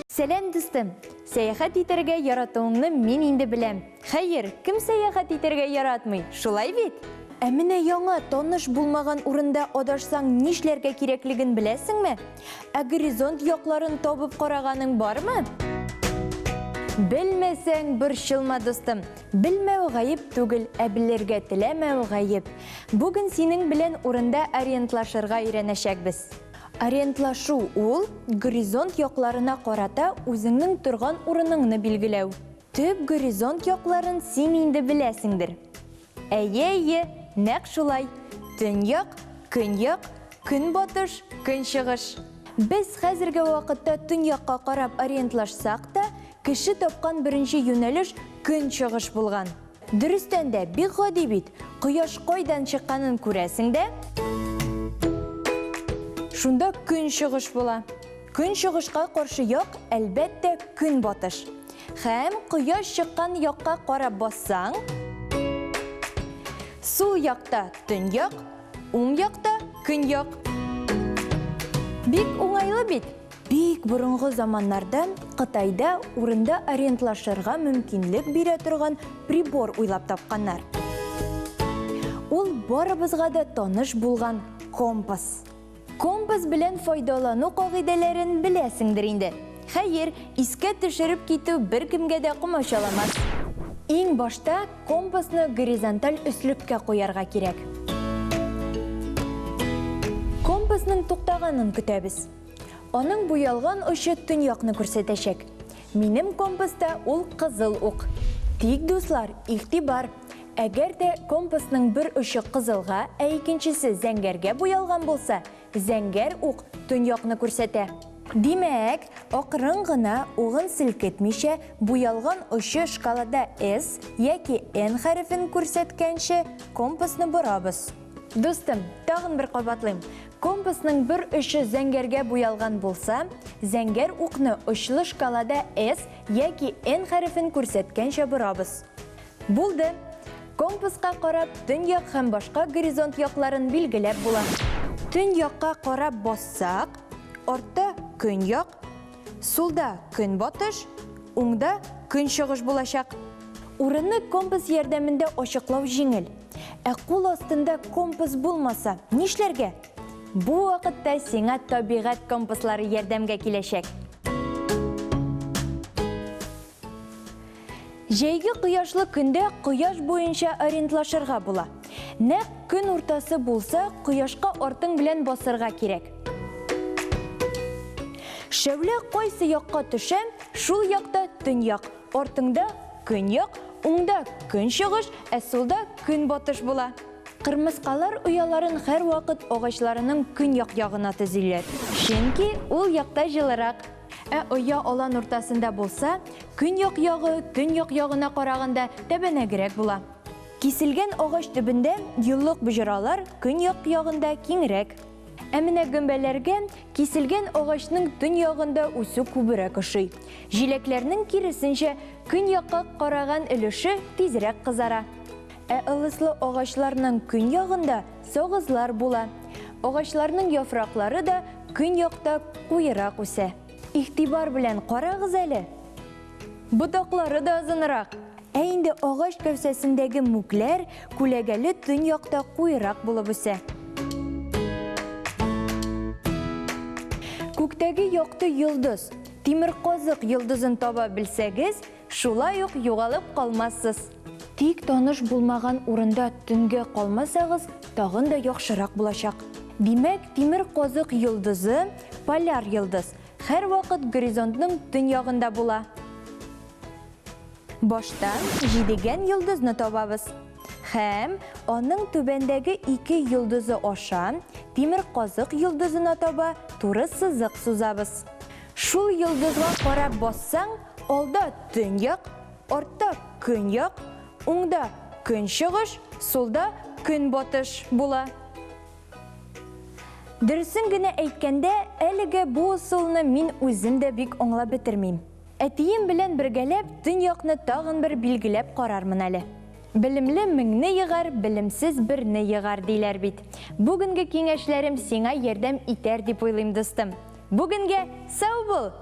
Сәлам, дустым! Сәяхәт итәргә яратуыңны мин инде беләм. Хәер, кем сәяхәт итәргә яратмый, шулай бит? Ә менә яңа, таныш булмаган урында адашсаң нишләргә кирәклеген беләсеңме? Ә горизонт якларын табып караганың бармы? Белмәсәң, борчылма, дустым. Белмәү гаеп түгел, ә белергә теләмәү гаеп. Бүген синең белән урында ориентлашырга өйрәнәчәкбез. Ориентлашу ул, горизонт якларына карата үзеңнең торган урыныңны билгеләү. Төп горизонт якларын син инде беләсеңдер. Әйе, әйе, нәкъ шулай. Төньяк, көньяк, көнбатыш, көнчыгыш. Без хәзерге вакытта төньякка карап ориентлашсак та, кеше тапкан беренче юнәлеш көнчыгыш булган. Дөрестән дә, бик гади бит, кояш кайдан чыкканын күрәсең дә, шунда көнчыгыш була. Көнчыгышка каршы як, әлбәттә, көнбатыш. Һәм кояш чыккан якка карап бассаң, сул якта төньяк, уң якта көньяк. Бик уңайлы бит! Бик борынгы заманнарда Кытайда урында ориентлашырга мөмкинлек бирә торган прибор уйлап тапканнар. Ул барыбызга да таныш булган компас. Компас белән файдалану кагыйдәләрен беләсеңдер инде. Хәер, искә төшереп китү беркемгә дә комачауламас. Иң башта компасны горизонталь өслеккә куярга кирәк. Компасның туктаганын көтәбез. Аның буялган очы төньякны күрсәтәчәк. Минем компаста ул кызыл ук. Тик, дуслар, игътибар! Әгәр дә компасның бер очы кызылга, ә икенчесе зәңгәргә буялган булса, зәңгәр ук төньякны күрсәтә. Димәк, акрын гына, угын селкетмичә, буялган очы шкалада S яки N хәрефен күрсәткәнче компасны борабыз. Дустым, тагын бер кабатлыйм. Компасның бер очы зәңгәргә буялган булса, зәңгәр укны очлы шкалада S яки N хәрефен күрсәткәнчә борабыз. Булды! Компаска карап, төньяк һәм башка горизонт якларын билгеләп була. Төньякка карап бассак, артта көньяк, сулда көнбатыш, уңда көнчыгыш булачак. Урынны компас ярдәмендә ачыклау җиңел. Ә кул астында компас булмаса, нишләргә? Бу вакытта сиңа табигать компаслары ярдәмгә киләчәк. Җәйге кояшлы көндә кояш буенча ориентлашырга була. Нәкъ көн уртасы булса, кояшка артың белән басырга кирәк. Шәүлә кайсы якка төшә, шул якта төньяк. Артыңда, көньяк, уңда, көнчыгыш, ә сулда көнбатыш була. Кырмыскалар ояларын һәрвакыт агачларының көньяк ягына төзиләр, чөнки ул якта җылырак. Ә оя алан уртасында булса, көньяк ягы төньяк ягына караганда тәбәнәгрәк була. Киселгән агач төбендә еллык боҗралар көньяк ягында киңрәк. Ә менә гөмбәләргә киселгән агачның төньягында үсү күбрәк ошый. Җиләкләрнең киресенчә, көньякка караган өлеше тизрәк кызара. Ә ылыслы агачларның көньягында сагызлар була. Агачларның яфраклары да көньякта куерак үсә. Игътибар белән карагыз әле! Ботаклары да озынрак. Ә инде агач кәүсәсендәге мүкләр күләгәле төньякта куерак булып үсә. Күктәге якты йолдыз, Тимерказык йолдызын таба белсәгез, шулай ук югалып калмассыз. Тик таныш булмаган урында төнгә калмасагыз, тагын да яхшырак булачак. Димәк, Тимерказык йолдызы, поляр йолдыз, һәрвакыт горизонтның төньягында була. Башта Җидегән йолдызны табабыз. Һәм аның түбәндәге ике йолдызы аша Тимерказык йолдызына таба туры сызык сузабыз. Шул йолдызга карап бассаң, алда төньяк, артта көньяк, уңда көнчыгыш, сулда көнбатыш була. Дөресен генә әйткәндә, әлегә бу ысулны мин үзем дә бик аңлап бетермим. Әтием белән бергәләп төньякны тагын бер билгеләп карармын әле. Белемле меңне егар, белемсез берне егар, диләр бит. Бүгенге киңәшләрем сиңа ярдәм итәр дип уйлыйм, дустым. Бүгенгә сау бул!